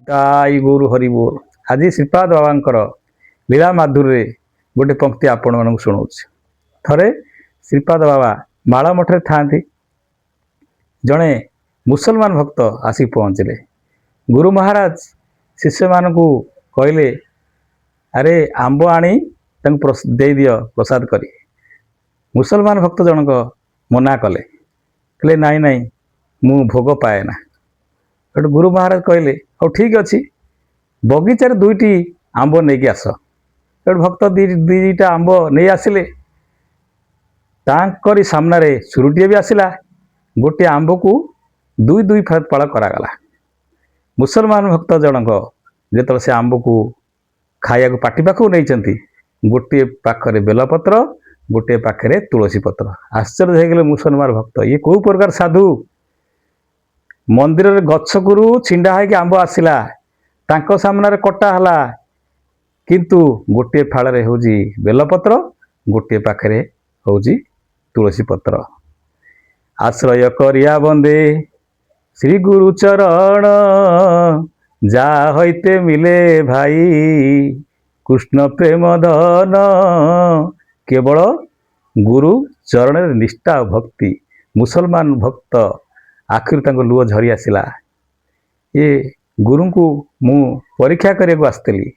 ନିତାଇ ଗୌର ହରିବୋଲ। ଆଜି ଶ୍ରୀପାଦ ବାବାଙ୍କର ଲୀଳା ମାଧୁରୀରେ ଗୋଟେ ପଙ୍କ୍ତି ଆପଣମାନଙ୍କୁ ଶୁଣାଉଛି। ଥରେ ଶ୍ରୀପାଦ ବାବା ମାଳ ମଠରେ ଥାଆନ୍ତି। ଜଣେ ମୁସଲମାନ ଭକ୍ତ ଆସି ପହଞ୍ଚିଲେ। ଗୁରୁ ମହାରାଜ ଶିଷ୍ୟମାନଙ୍କୁ କହିଲେ, "ଆରେ, ଆମ୍ବ ଆଣି ତାଙ୍କୁ ଦେଇଦିଅ ପ୍ରସାଦ କରି।" ମୁସଲମାନ ଭକ୍ତ ଜଣକ ମନା କଲେ, କହିଲେ, "ନାଇଁ ନାଇଁ, ମୁଁ ଭୋଗ ପାଏ ନା।" ସେଠୁ ଗୁରୁ ମହାରାଜ କହିଲେ, "ହଉ, ଠିକ୍ ଅଛି, ବଗିଚାରେ ଦୁଇଟି ଆମ୍ବ ନେଇକି ଆସ।" ସେଠୁ ଭକ୍ତ ଦୁଇଟା ଆମ୍ବ ନେଇ ଆସିଲେ। ତାଙ୍କରି ସାମ୍ନାରେ ଛୁରୀଟିଏ ବି ଆସିଲା। ଗୋଟିଏ ଆମ୍ବକୁ ଦୁଇ ଦୁଇ ଫାଳ କରାଗଲା। ମୁସଲମାନ ଭକ୍ତ ଜଣକ ଯେତେବେଳେ ସେ ଆମ୍ବକୁ ଖାଇବାକୁ ପାଟି ପାଖକୁ ନେଇଛନ୍ତି, ଗୋଟିଏ ପାଖରେ ବେଲପତ୍ର, ଗୋଟିଏ ପାଖରେ ତୁଳସୀ ପତ୍ର। ଆଶ୍ଚର୍ଯ୍ୟ ହେଇଗଲେ ମୁସଲମାନ ଭକ୍ତ, ଇଏ କୋଉ ପ୍ରକାର ସାଧୁ? ମନ୍ଦିରରେ ଗଛକୁରୁ ଛିଣ୍ଡା ହେଇକି ଆମ୍ବ ଆସିଲା, ତାଙ୍କ ସାମ୍ନାରେ କଟା ହେଲା, କିନ୍ତୁ ଗୋଟିଏ ଫାଳରେ ହେଉଛି ବେଲପତ୍ର, ଗୋଟିଏ ପାଖରେ ହେଉଛି ତୁଳସୀ ପତ୍ର। ଆଶ୍ରୟ କରିଆ ବନ୍ଦେ ଶ୍ରୀ ଗୁରୁ ଚରଣ, ଯା ହଇତେ ମିଲେ ଭାଇ କୃଷ୍ଣ ପ୍ରେମ ଧନ। କେବଳ ଗୁରୁ ଚରଣରେ ନିଷ୍ଠା ଆଉ ଭକ୍ତି। ମୁସଲମାନ ଭକ୍ତ ଆଖିରୁ ତାଙ୍କ ଲୁହ ଝରି ଆସିଲା। ଏ ଗୁରୁଙ୍କୁ ମୁଁ ପରୀକ୍ଷା କରିବାକୁ ଆସିଥିଲି,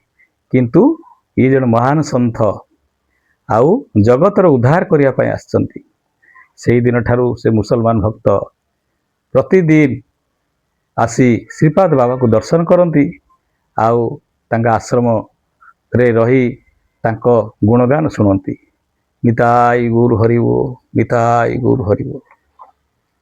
କିନ୍ତୁ ଇଏ ଜଣେ ମହାନ ସନ୍ଥ ଆଉ ଜଗତର ଉଦ୍ଧାର କରିବା ପାଇଁ ଆସିଛନ୍ତି। ସେଇଦିନ ଠାରୁ ସେ ମୁସଲମାନ ଭକ୍ତ ପ୍ରତିଦିନ ଆସି ଶ୍ରୀପାଦ ବାବାଙ୍କୁ ଦର୍ଶନ କରନ୍ତି ଆଉ ତାଙ୍କ ଆଶ୍ରମରେ ରହି ତାଙ୍କ ଗୁଣଗାନ ଶୁଣନ୍ତି। ନିତାଇ ଗୌର ହରିବୋଲ, ନିତାଇ ଗୌର ହରିବୋଲ।